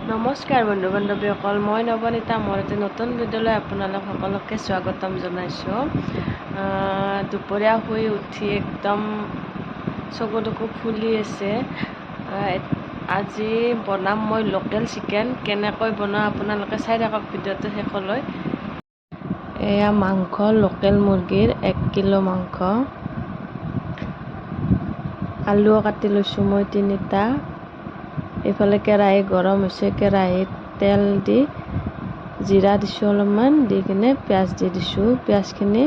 নমস্কাৰ বন্ধু বান্ধৱীসকল, মই নৱনীতা। মোৰ এটি নতুন ভিডিঅ'লৈ আপোনালোক সকলোকে স্বাগতম জনাইছোঁ। দুপৰীয়া শুই উঠি একদম চকু টকু ফুলি আছে। আজি বনাম মই লোকেল চিকেন। কেনেকৈ বনাওঁ আপোনালোকে চাই থাকক ভিডিঅ'টো শেষলৈ। এয়া মাংস, লোকেল মুৰ্গীৰ 1 কিলো মাংস। আলুও কাটি লৈছোঁ মই তিনিটা। এইফালে কেৰাহী গৰম হৈছে। কেৰাহীত তেল দি জিৰা দিছোঁ অলপমান, দি কিনে পিঁয়াজ দি দিছোঁ। পিঁয়াজখিনি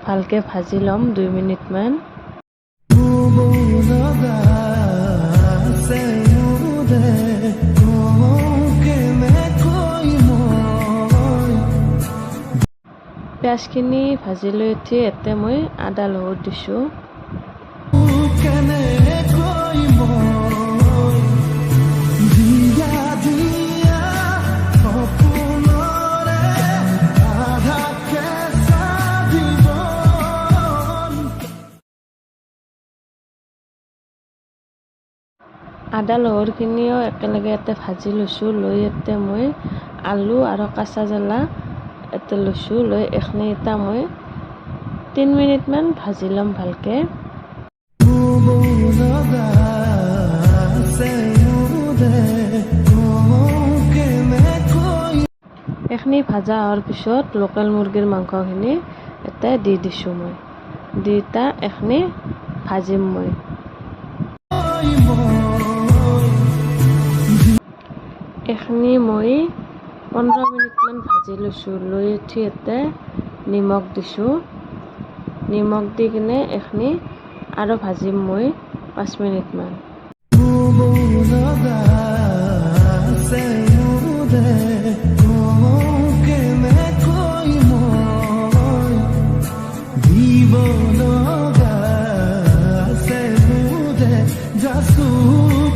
ভালকৈ ভাজি ল'ম 2 মিনিটমান। লগা আছে মোৰে, কেনেকৈ মই পিঁয়াজখিনি ভাজি লৈ উঠি ইয়াতে মই আদা নহৰু দিছোঁ। কেনেকৈ মই দিয়া দিয়া সপোনৰে আধা কেঁচা জীৱন। আদা নহৰুখিনিও একেলগে ইয়াতে ভাজি লৈছোঁ। লৈ ইয়াতে মই আলু আৰু কাঁচা জ্বালা ইয়াতে লৈছোঁ। লৈ এইখিনি এতিয়া মই 3 মিনিটমান ভাজি ল'ম ভালকৈ। লগা আছে মোৰে, কেনেকৈ এইখিনি ভাজা হোৱাৰ পিছত লোকেল মুৰ্গীৰ মাংসখিনি ইয়াতে দি দিছোঁ মই। দি এতিয়া এইখিনি ভাজিম মই। মই এইখিনি মই 15 মিনিটমান ভাজি লৈছোঁ। লৈ উঠি ইয়াতে নিমখ দিছোঁ। নিমখ দি কিনে এইখিনি আৰু ভাজিম মই 5 মিনিটমান। লগা আছে মোৰে, কেনেকৈ মই দিব লগা আছে মোৰে যাচো,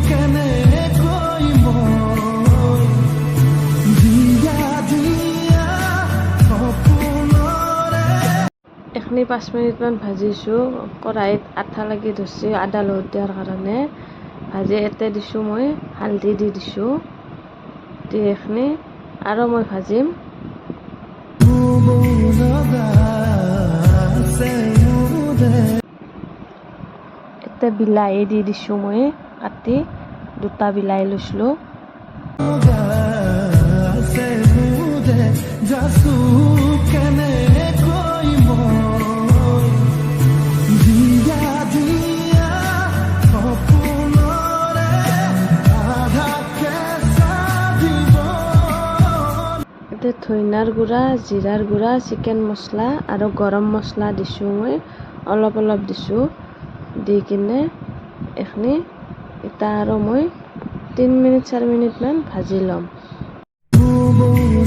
কেনেকৈ মই দিয়া দিয়া সপোনৰে এইখিনি 5 মিনিটমান ভাজিছোঁ। কেৰাহীত আঠা লাগি ধৰছি আদা নহৰু দিয়াৰ কাৰণে। ভাজি ইয়াতে দিছোঁ মই হালধি দি দিছোঁ। দি এইখিনি আৰু মই ভাজিম। লগা আছে মোৰে। ইয়াতে বিলাহী দি দিছোঁ মই কাটি। দুটা বিলাহী লৈছিলোঁ। লগা আছে মোৰে যাচো, কেনেকৈ মই দিয়া দিয়া সপোনৰে আধা কেঁচা জীৱন। ইয়াতে ধনিয়াৰ গুড়া, জিৰাৰ গুড়া, চিকেন মছলা আৰু গৰম মছলা দিছোঁ মই। অলপ অলপ দিছোঁ। দি কিনে এইখিনি এতিয়া আৰু মই 3 মিনিট 4 মিনিটমান ভাজি ল'ম।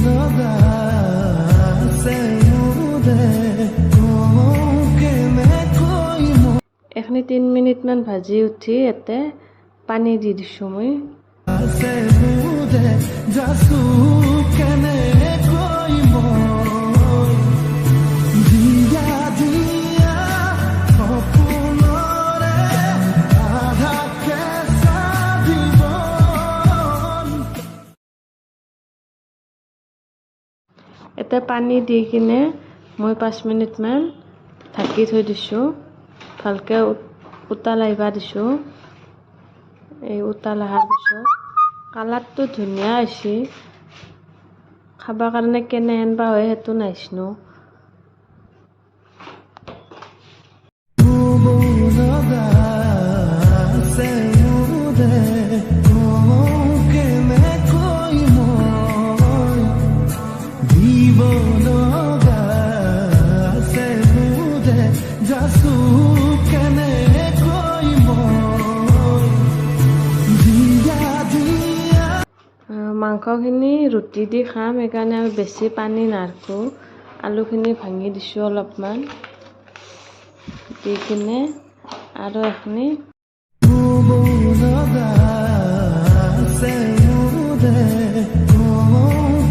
লগা আছে মোৰে, কেনেকৈ মই এইখিনি 3 মিনিটমান ভাজি উঠি ইয়াতে পানী দি দিছোঁ মই। আছে মোৰে যাচো, কেনেকৈ মই দিয়া দিয়া সপোনৰে আধা কেঁচা জীৱন। ইয়াতে পানী দি কিনে মই 5 মিনিটমান ঢাকি থৈ দিছোঁ। ভালকৈ উতাল আহিব দিছোঁ। এই উতাল অহাৰ পিছত কালাৰটো ধুনীয়া হৈছে। খাবৰ কাৰণে কেনেহেন বা হয় সেইটো নাজনো। লগা আছে মোৰে, কেনেকৈ মই দিব লগা আছে মোৰে যাচো, কেনেকৈ মই দিয়া দিয়া মাংসখিনি ৰুটি দি খাম, সেইকাৰণে আমি বেছি পানী নাৰাখোঁ। আলুখিনি ভাঙি দিছোঁ অলপমান। দি কিনে আৰু এইখিনি লগা আছে মোৰে,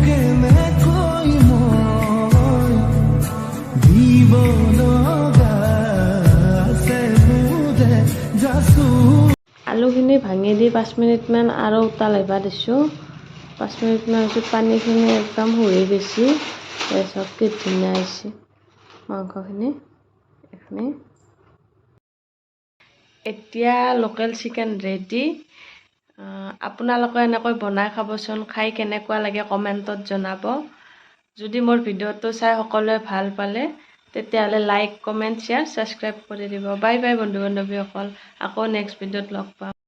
কেনেকৈ মই দিব লগা আছে মোৰে যাচো। আলুখিনি ভাঙি দি 5 মিনিটমান আৰু উতাল আহিব দিছোঁ। 5 মিনিটমান পিছত পানীখিনি একদম শুহি গৈছে। তাৰপিছত কি ধুনীয়া হৈছে মাংসখিনি এইখিনি। এতিয়া লোকেল চিকেন ৰেডি। আপোনালোকে এনেকৈ বনাই খাবচোন। খাই কেনেকুৱা লাগে কমেণ্টত জনাব। যদি মোৰ ভিডিঅ'টো চাই সকলোৱে ভাল পালে, তেতিয়াহ'লে লাইক, কমেণ্ট, শ্বেয়াৰ, ছাবস্ক্ৰাইব কৰি দিব। বাই বাই বন্ধু বান্ধৱীসকল, আকৌ নেক্সট ভিডিঅ'ত লগ পাম।